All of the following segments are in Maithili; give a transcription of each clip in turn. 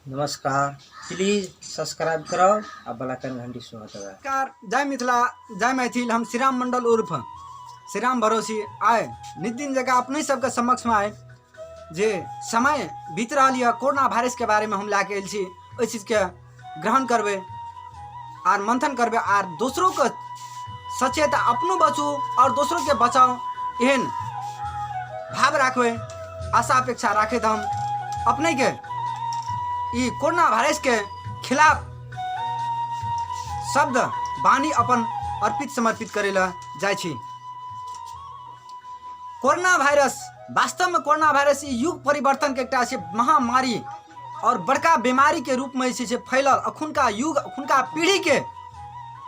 नमस्कार, प्लीज सब्सक्राइब करो आ बेल आइकन घंटी सेहो दबाउ। नमस्कार, जय मिथिला, जय मैथिल। हम श्रीराम मंडल उर्फ श्रीराम भरोसी आए नित दिन जगह अपने सबके समक्षमे आए जे समय बीत रहल यऽ कोरोना वायरसके बारेमे हम लए कऽ आयल छी। ओहि चीजके ग्रहण करबै आर मंथन करबै आर दोसरोके सचेत, अपनो बचू आओर दोसरोके बचाउ, एहन भाव राखबै। आशा अपेक्षा राखैत हम अपनेके ई कोरोना वायरसके खिलाफ शब्द वाणी अपन अर्पित समर्पित करै लए जाइ छी। कोरोना वायरस, वास्तवमे कोरोना वायरस ई युग परिवर्तनके एकटा छै महामारी आओर बड़का बीमारीके रूपमे जे छै से फैलल अखुनका युग, अखुनका पीढ़ीके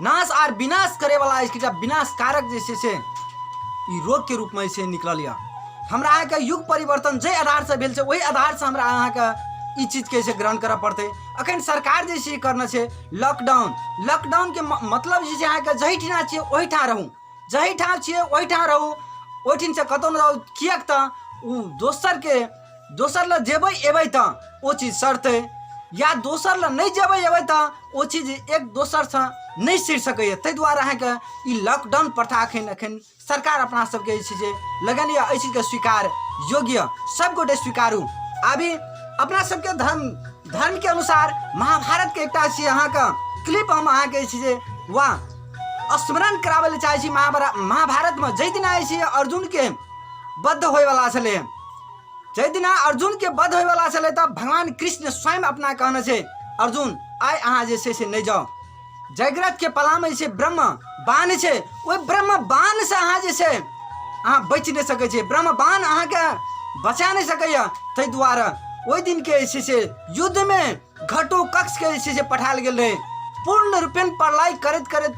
नाश आर विनाश करैवला एकटा विनाशकारक जे छै से ई रोगके रूपमे जे छै निकलल यऽ। हमरा अहाँके युग परिवर्तन जाहि आधारसँ भेल छै, ओहि आधारसँ हमरा अहाँके ई चीजके जे छै ग्रहण करऽ पड़तै। अखन सरकार जे छै करने छै लॉकडाउन। लॉकडाउनके मतलब जे छै, अहाँके जाहिठिना छियै ओहिठाम रहू, जाहिठाम छियै ओहिठाम रहू, ओहिठिनसँ कतहु नहि जाउ। किएक तऽ ओ दोसरके, दोसर लग जेबै एबै तऽ ओ चीज सड़तै, या दोसर लग नहि जेबै एबै तऽ ओ चीज एक दोसरसँ नहि सड़ि सकैए। ताहि दुआरे अहाँके ई लॉकडाउन प्रथा एखन एखन सरकार अपना सबके जे छै से लगन यऽ। एहि चीजके स्वीकार योग्य सबगोटे स्वीकारू। अभी अपना सबके धर्मके अनुसार महाभारतके एकटा छै अहाँके क्लिप, हम अहाँके जे छै से वाह स्मरण कराबै लए चाहै छी। महाभारतमे जाहि दिना जे छै अर्जुनके बद्ध होइवला छलै, जाहि दिना अर्जुनके वध होइवला छलै, तऽ भगवान कृष्ण स्वयं अपना कहने छै, अर्जुन, आइ अहाँ जे छै से नहि जाउ। जयग्रथके पलामे जे छै ब्रह्म बाण छै, ओहि ब्रह्म बाणसँ अहाँ जे छै अहाँ बचि नहि सकै छियै। ब्रह्म बाण अहाँके बचा नहि सकैए। ताहि दुआरे ओहि दिनके जे छै से युद्धमे घटो कक्षके जे छै से पठायल गेल रहै। पूर्ण रूपेण प्रलय करैत करैत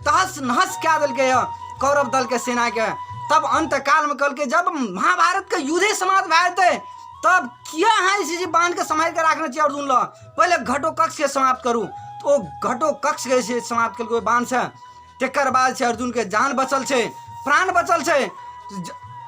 तहस नहस कए देलकै हँ कौरव दलके सेनाके। तब अंत कालमे कहलकै, जब महाभारतके युद्धे समाप्त भए जेतै, तब किया अहाँ जे छै से बान्हके सम्हारि कऽ राखने छियै अर्जुन लग? पहिले घटो कक्षके समाप्त करू। तऽ ओ घटो कक्षके जे छै समाप्त केलकै ओहि बाणसँ। तकर बाद छै अर्जुनके जान बचल छै, प्राण बचल छै।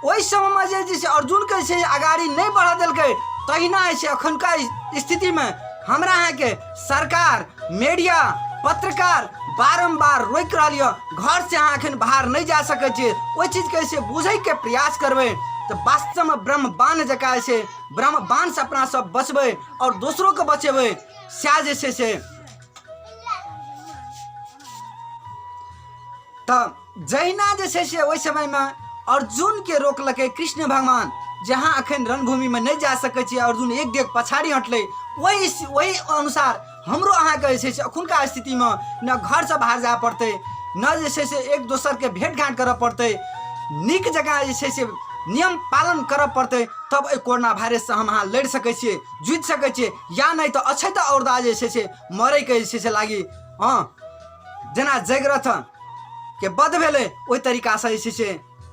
ओहि समयमे जे छै से अर्जुनके जे छै अगाड़ी नहि बढ़ऽ देलकै, तहिना जे छै एखुनका स्थितिमे हमरा अहाँके सरकार, मीडिया, पत्रकार बारम्बार रोकि रहल यऽ, घरसँ अहाँ एखन बाहर नहि जा सकै छियै। ओहि चीजके जे छै बुझैके प्रयास करबै तऽ वास्तवमे ब्रह्म बाण जकाँ जे छै, ब्रह्म बाणसँ अपना सब बचबै आओर दोसरोके बचेबै। सएह जे छै से तऽ जहिना जे छै से ओहि समयमे अर्जुनके रोकलकै कृष्ण भगवान जे अहाँ एखन रणभूमिमे नहि जा सकै छी, अर्जुन एक डेग पछाड़ी हटलै, ओहि ओहि अनुसार हमरो अहाँके जे छै से एखुनका स्थितिमे ने घरसँ बाहर जाय पड़तै, ने जे छै से एक दोसरके भेँट घाँट करऽ पड़तै। नीक जकाँ जे छै से नियम पालन करऽ पड़तै, तब एहि कोरोना वायरससँ हम अहाँ लड़ि सकै छियै, जीत सकै छियै। या नहि तऽ अछैत औरदा जे छै से मरैके जे छै से लागी। हँ, जेना जयग्रथ के वध भेलै, ओहि तरीकासँ जे छै से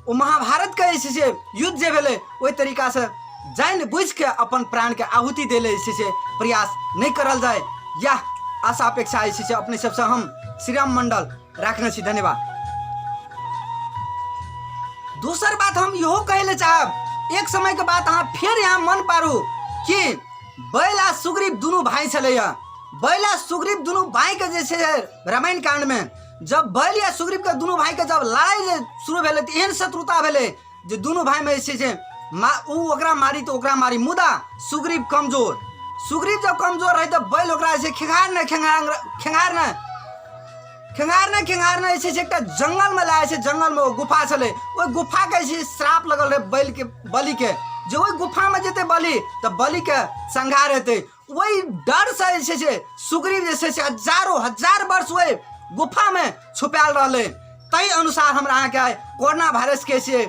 ओ महाभारतके जे छै से युद्ध जे भेलै, ओहि तरीकासँ जानि बुझिके अपन प्राणके आहुति दै लए जे छै से प्रयास नहि करल जाय, इएह आशा अपेक्षा जे छै से अपने सबसँ हम श्रीराम मण्डल राखने छी। धन्यवाद। दोसर बात हम इहो कहै लए चाहब, एक समयके बात अहाँ फेर यहाँ मन पारू कि बैल आ सुग्रीव दुनू भाई छलैया। बैल आ सुग्रीव दुनू भाईके जे छै, रामायण कांडमे जब बैल या सुग्रीवके दुनू भाईके जब लड़ाइ जे शुरू भेलै, तऽ एहन शत्रुता भेलै जे दुनू भाईमे जे छै से मा ओ ओकरा मारी तऽ ओकरा मारी। मुदा सुग्रीव कमजोर। सुग्रीव जब कमजोर रहै तऽ बैल ओकरा जे छै खेंगार ने खेंगार खेंगार ने खेंगार ने खेंगार ने जे छै से एकटा जंगलमे लए जाइ छै। जंगलमे ओ गुफा छलै। ओहि गुफाके जे छै श्राप लगल रहै बैलके, बलिके, जे ओहि गुफामे जेतै बलि तऽ बलिके संहार हेतै। ओहि डरसँ जे छै से सुग्रीव जे छै से हजारो हजार वर्ष ओहि गुफामे छुपायल रहलै। ताहि अनुसार हमरा अहाँके कोरोना वायरसके से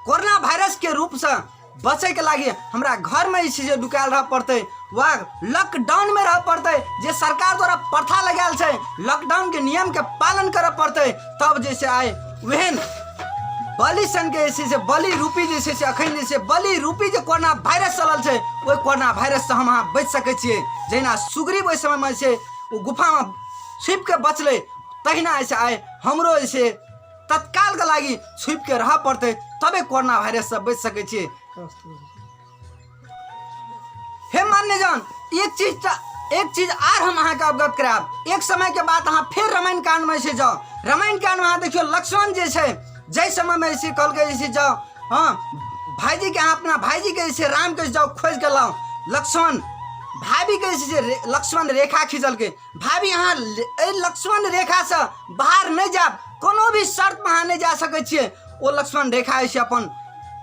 कोरोना वायरसके रूपसँ बचैके लागि हमरा घरमे जे छै से नुकायल रहऽ पड़तै वा लॉकडाउनमे रहऽ पड़तै। जे सरकार द्वारा प्रथा लगायल छै, लॉकडाउनके नियमके पालन करऽ पड़तै। तब जे छै आइ ओहन बलि सनके जे छै से बलि रूपी जे छै से अखन जे छै बलि रूपी जे कोरोना वायरस चलल छै, ओहि कोरोना वायरससँ हम अहाँ बचि सकै छियै। जहिना सुग्रीव ओहि समयमे जे छै ओ गुफामे छिपिके बचलै, तहिना जे छै आइ हमरो जे छै तत्कालके लागि छुपिके रहऽ पड़तै, तबे कोरोना वायरससँ बचि सकै छियै। हे मान्यजन, एक चीज तऽ एक चीज आर हम अहाँके अवगत करायब। एक समय के बाद अहाँ फेर रामायण कांडमे जे छै जाउ, रामायण कांडमे अहाँ देखियौ लक्ष्मण जे छै जाहि समयमे जे छै कहलकै जे छै जाउ, हँ भाइजीके, अहाँ अपना भाइजीके जे छै रामके जाउ खोजि कऽ लाउ। लक्ष्मण भाभीके जे छै लक्ष्मण रेखा खींचलकै, भाभी अहाँ एहि लक्ष्मण रेखासँ बाहर नहि जायब, कोनो भी शर्तमे अहाँ नहि जा सकै छियै। ओ लक्ष्मण रेखा जे छै अपन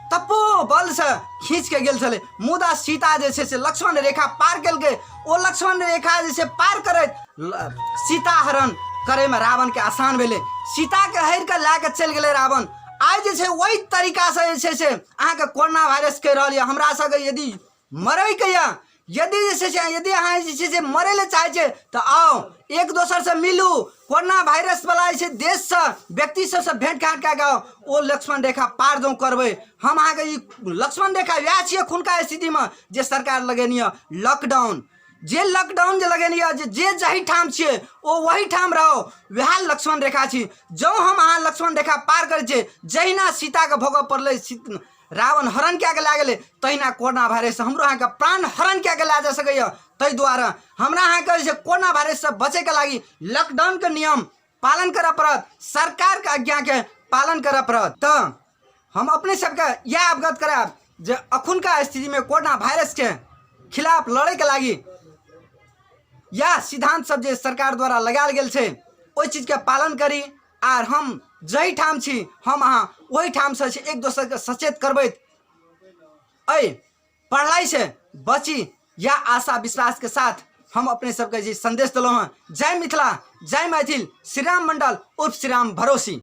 तपो बलसँ खींच के गेल छलै, मुदा सीता जे छै से लक्ष्मण रेखा पार केलकै। ओ लक्ष्मण रेखा जे छै पार करैत सीता हरण करैमे रावणके आसान भेलै, सीताके हरि कऽ लए कऽ चलि गेलै रावण। आइ जे छै ओहि तरीकासँ जे छै से अहाँके कोरोना वायरस कहि रहल यऽ हमरा सबके यदि मरैके यऽ, यदि जे छै से यदि अहाँ जे छै से मरै लए चाहै छियै तऽ आउ एक दोसरसँ मिलू, कोरोना वायरसवला जे छै देशसँ व्यक्ति सबसँ भेँट घाँट कए कऽ आउ। ओ लक्ष्मण रेखा पार जँ करबै, हम अहाँके ई लक्ष्मण रेखा वएह छियै एखुनका स्थितिमे जे सरकार लगेने यऽ लॉकडाउन, जे लॉकडाउन जे लगेने यऽ जे जाहिठाम छियै ओ ओहीठाम रहू, वएह लक्ष्मण रेखा छी। जँ हम अहाँ लक्ष्मण रेखा पार करै छियै, जहिना सीताके भोगऽ पड़लै, रावण हरण कए कऽ लए गेलै, तहिना कोरोना वायरस हमरो अहाँके प्राण हरण कए कऽ लए जा सकैए। ताहि दुआरे हमरा अहाँके जे छै कोरोना वायरससँ बचैके लागि लॉकडाउनके नियम पालन करऽ पड़त, सरकारके आज्ञाके पालन करऽ पड़त। तऽ हम अपने सबके इएह अवगत करायब जे अखुनका स्थितिमे कोरोना वायरसके खिलाफ लड़ैके लागि इएह सिद्धान्त सब जे सरकार द्वारा लगायल गेल छै ओहि चीजके पालन करी। आर हम जाहिठाम छी हम अहाँ ओहिठामसँ छै एक दोसरके सचेत करबैत एहि पढ़लाइसँ बची, यह आशा विश्वासके साथ हम अपने सबके जे संदेश देलहुँ हँ। जय मिथिला, जय मैथिल। श्रीराम मंडल उर्फ श्रीराम भरोसी।